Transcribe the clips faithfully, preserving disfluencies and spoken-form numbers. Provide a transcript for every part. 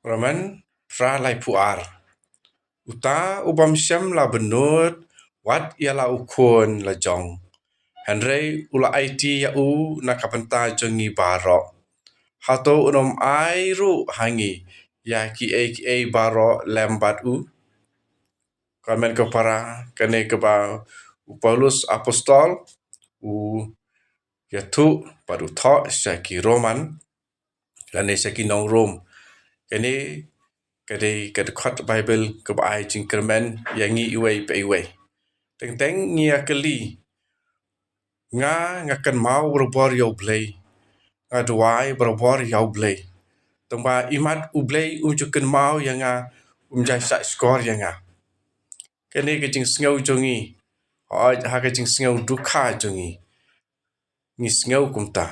Roman phra laiphew ar. Uta u bym shym la bynnud wat ïa la u khun la jong, hynrei u la aiti ïa u na ka bynta jong ngi baroh. Hato un ym ai ruh ha ngi ïa kiei kiei baroh lem bad u? Ka mut ka para, kane kaba u Paulus apostol u ïathuh bad u thoh sha ki Roman, lane sha ki nong Rom. Kane ka dei ka dkhot Baibl kaba ai jingkyrmen ïa ngi iwei pa iwei. Teng teng ngi ïa kylli, nga, nga kynmaw barabor ïa U Blei, nga duwai barabor ïa U Blei, tangba imat U Blei um ju kynmaw ïa nga, um ju shah shkor ïa nga. Kane ka jingsngew jong ngi, hooid, ha ka jingsngew dukha jong ngi, ngi sngew kumta,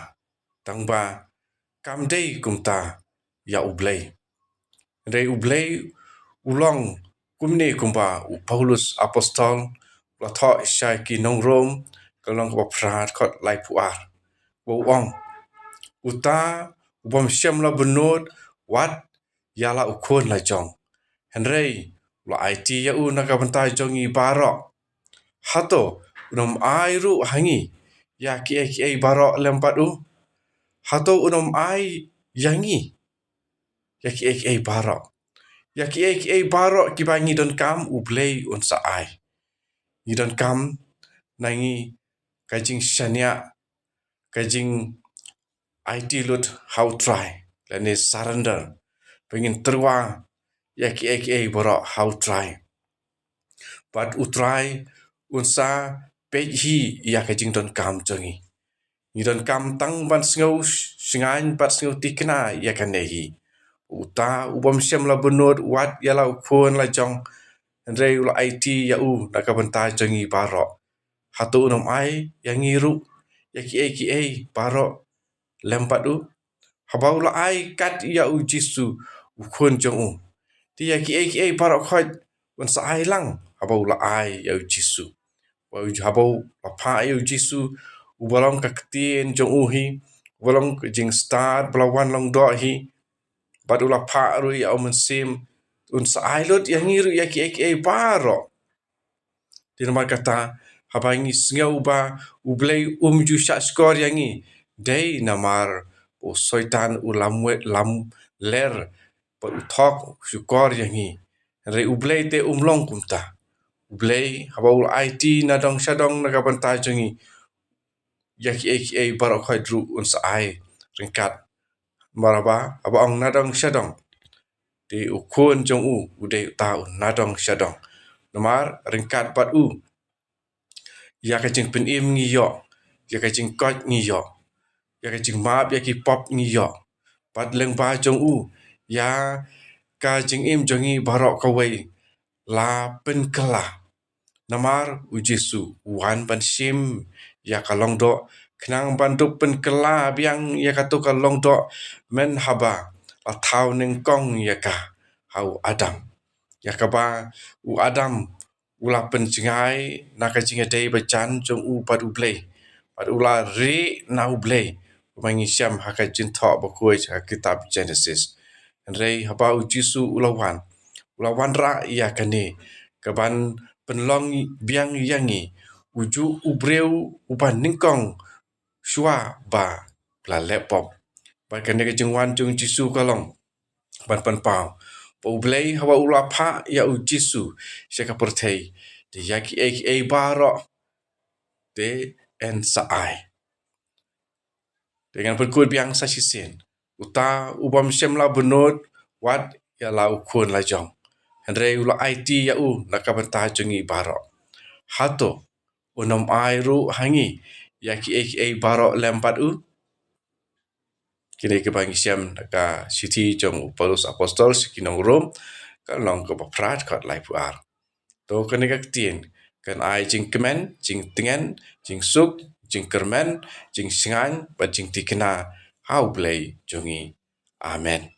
tangba kam dei kumta ïa U Blei. Hynrei U Blei u long kumne kumba u Paulus apostol u la thoh sha ki nong Rom, ka lynnong kaba phra, dkhot laiphew ar, ba u ong, uta u bym shym la bynnud wat ïa la u khun la jong, hynrei u la aiti ïa u na ka bynta jong ngi baroh. Hato un ym ai ruh ha ngi ïa kiei kiei baroh lem bad u? Hato un ym ai ïa ngi ïa kiei kiei baroh? Ïa kiei kiei baroh kiba ngi donkam, U Blei un sa ai. Ngi donkam na ngi ka jingshaniah, ka jingaiti lut ha U Trai, lane surrender, ba ngin tyrwa ïa kiei kiei baroh ha U Trai. Bad U Trai un sa peit hi ïa ka jingdonkam jong ngi. Ngi donkam tang ban sngew shngaiñ bad sngew thikna ïa kane hi. Uta u bym shym la bynnud wat ïa la u khun la jong, hynrei u la aiti ïa u na ka bynta jong ngi baroh. Hato un ym ai ïa ngi ruh ïa kiei kiei baroh lem bad u? Haba u la ai kat ïa U Jisu, u khun jong u, te ïa kiei kiei baroh khoit un sa ai lang haba u la ai ïa U Jisu. Haba u, haba u la phah ïa U Jisu, uba long ka ktien jong u hi, uba long ka jingstad ba la wan long doh hi, bad u la phah ruh ïa U Mynsiem, un sa ai lut ïa ngi ruh ïa kiei kiei baroh. Te namar kata, haba ngi sngew ba U Blei um ju shah shkor ïa ngi, dei namar u Soitan u lam wet lam ler bad u thok shkor ïa ngi. Hynrei U Blei te um long kumta. U Blei haba u la aiti na dong sha dong na ka bynta jong ngi, ïa kiei kiei baroh khoit ruh un sa ai ryngkat. Namar haba, haba ong na dong sha dong, te u khun jong u u dei uta u na dong sha dong. Namar ryngkat bad u, ïa ka jingpynim ngi ïoh, ïa ka jingkoit ngi ïoh, ïa ka jingmap ïa ki pop ngi ïoh. Bad lyngba jong u, ïa ka jingim jong ngi baroh kawei la pynkylla. Namar U Jisu u wan ban shim ïa ka long doh, khnang ban dup pynkylla biang ïa kato ka long doh, myn haba la thaw nyngkong ïa ka ha u Adam. Ïa kaba u Adam u la pynjngai na ka jingïadei bajan jong u bad U Blei, bad u la rieh na U Blei, kumba ngi shem ha ka Jingthoh Bakhuid ha ka kitab Jenesis. Hynrei haba U Jisu u la wan, u la wanrah ïa kane kaban pynlong biang ïa ngi, u ju u briew uba nyngkong shuwa ba la leh pop. Bad kane ka jingwan jong U Jisu ka long ban pynpaw ba U Blei haba u la phah ïa U Jisu sha ka pyrthei, te ïa kiei kiei baroh te yn sa ai. Te ngan pynkut biang sa shisien. Uta u bym shym la bynnud wat ïa la u khun la jong, hynrei u la aiti ïa u na ka bynta jong ngi baroh. Hato un ym ai ruh ha ngi ïa kiei kiei baroh lem bad u? Kine kiba ngi shem na ka shithi jong u Paulus apostol sha ki nong Rom, ka lynnong kaba phra, dkhot laiphew ar. To kane ka ktien kan ai jingkmen, jingtngen, jingsuk, jingkyrmen, jingshngaiñ bad jingthikna ha U Blei jong ngi. Amen.